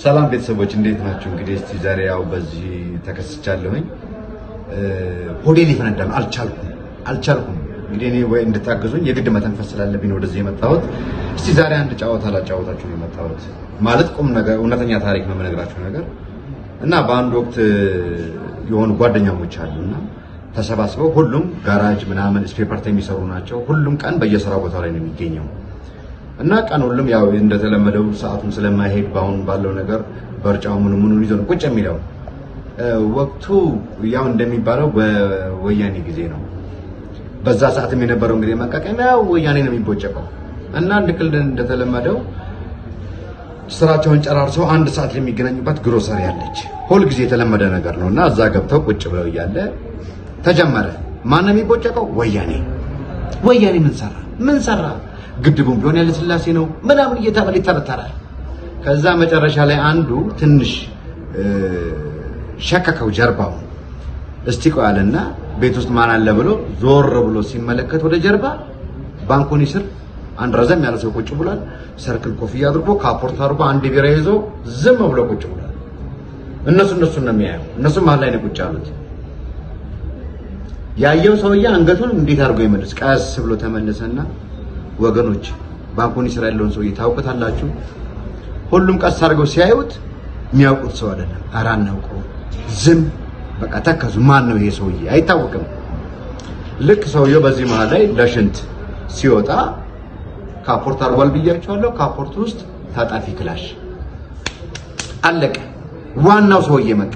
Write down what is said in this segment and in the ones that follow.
ሰላም ቤተሰቦች፣ እንዴት ናችሁ? እንግዲህ እስቲ ዛሬ ያው በዚህ ተከስቻለሁኝ። ሆዴ ሊፈነዳ ነው። አልቻልኩም አልቻልኩም። እንግዲህ እኔ ወይ እንድታግዙኝ የግድ መተንፈስ ስላለብኝ ነው ወደዚህ የመጣሁት። እስቲ ዛሬ አንድ ጨዋታ ላጫወታችሁ ነው የመጣሁት። ማለት ቁም ነገር፣ እውነተኛ ታሪክ ነው የምነግራችሁ ነገር። እና በአንድ ወቅት የሆኑ ጓደኛሞች አሉና ተሰባስበው ሁሉም ጋራጅ ምናምን spare part የሚሰሩ ናቸው። ሁሉም ቀን በየስራ ቦታ ላይ ነው የሚገኘው። እና ቀን ሁሉም ያው እንደተለመደው ሰዓቱን ስለማይሄድ በአሁን ባለው ነገር በርጫው ምኑ ምኑን ይዞ ነው ቁጭ የሚለው። ወቅቱ ያው እንደሚባለው በወያኔ ጊዜ ነው። በዛ ሰዓትም የነበረው እንግዲህ መቃቀሚያ ወያኔ ነው የሚቦጨቀው። እና ልክ እንደተለመደው ስራቸውን ጨራርሰው 1 ሰዓት የሚገናኙባት ግሮሰሪ አለች። ሁል ጊዜ የተለመደ ነገር ነው። እና እዛ ገብተው ቁጭ ብለው እያለ ተጀመረ። ማን ነው የሚቦጨቀው? ወያኔ። ወያኔ ምን ሰራ? ምን ሰራ? ግድቡም ቢሆን ያለ ስላሴ ነው ምናምን እየተባለ ይተረተራል። ከዛ መጨረሻ ላይ አንዱ ትንሽ ሸከከው ጀርባውን። እስቲ ቆይ አለና ቤት ውስጥ ማን አለ ብሎ ዞር ብሎ ሲመለከት ወደ ጀርባ ባንኮኒ ስር አንድ ረዘም ያለ ሰው ቁጭ ብሏል። Circle ኮፍያ አድርጎ፣ ካፖርት አድርጎ፣ አንድ ቢራ ይዞ ዝም ብሎ ቁጭ ብሏል። እነሱን ነው የሚያየው። እነሱ መሀል ላይ ነው ቁጭ ያሉት። ያየው ሰውዬ አንገቱን እንዴት አድርጎ ይመልስ? ቀስ ብሎ ተመለሰና ወገኖች፣ ባንኮኒ ስራ ያለውን ሰውዬ ታውቁታላችሁ? ሁሉም ቀስ አድርገው ሲያዩት የሚያውቁት ሰው አይደለም። ኧረ አናውቀውም። ዝም በቃ ተከዙ። ማን ነው ይሄ ሰውዬ? አይታወቅም። ልክ ሰውየው በዚህ መሀል ላይ ለሽንት ሲወጣ ካፖርት አድርጓል ብያቸዋለሁ። ካፖርት ውስጥ ታጣፊ ክላሽ። አለቀ። ዋናው ሰውዬ መጣ።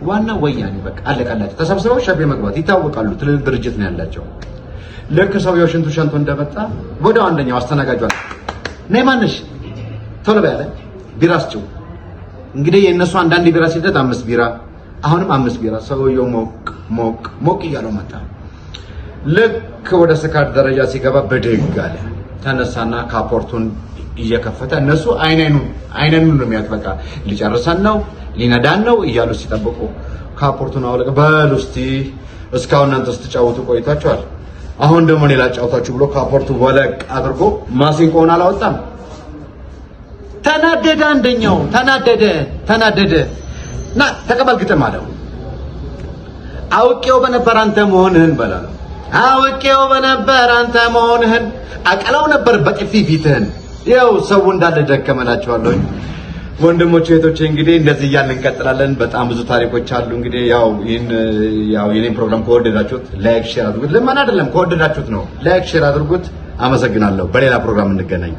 ዋናው ወያኔ በቃ አለቀላቸው። ተሰብስበው ሸቤ መግባት ይታወቃሉ። ትልልቅ ድርጅት ነው ያላቸው። ልክ ሰውየው ሽንቱ ሸንቶ እንደመጣ ወደ አንደኛው አስተናጋጇ ነይ ማነሽ ቶሎ በይ አለ። ቢራ ስጪው። እንግዲህ የእነሱ አንዳንድ ቢራ ሲደት አምስት ቢራ፣ አሁንም አምስት ቢራ። ሰውየው ሞቅ ሞቅ ሞቅ እያለው መጣ። ልክ ወደ ስካር ደረጃ ሲገባ ብድግ አለ። ተነሳና ካፖርቱን እየከፈተ እነሱ አይን አይኑን ነው የሚያዩት። በቃ ሊጨርሰን ነው፣ ሊነዳን ነው እያሉ ሲጠብቁ ካፖርቱን አውለቀ። በሉ እስቲ እስካሁን እናንተ ስትጫወቱ ቆይታችኋል፣ አሁን ደግሞ እኔ ላጫውታችሁ ብሎ ካፖርቱ ወለቅ አድርጎ ማሲንቆውን አላወጣም። ተናደደ። አንደኛው ተናደደ ተናደደ። ና ተቀበል ግጥም አለው። አውቄው በነበር አንተ መሆንህን በላለው። አውቄው በነበር አንተ መሆንህን አቀላው ነበር በጥፊ ፊትህን። ያው ሰው እንዳለ ደከመላችኋለሁ። ወንድሞቼ እህቶቼ፣ እንግዲህ እንደዚህ እያልን እንቀጥላለን። በጣም ብዙ ታሪኮች አሉ። እንግዲህ ያው ይህን ያው የኔን ፕሮግራም ከወደዳችሁት like share አድርጉት። ልመና አይደለም፣ ከወደዳችሁት ነው። Like share አድርጉት። አመሰግናለሁ። በሌላ ፕሮግራም እንገናኝ።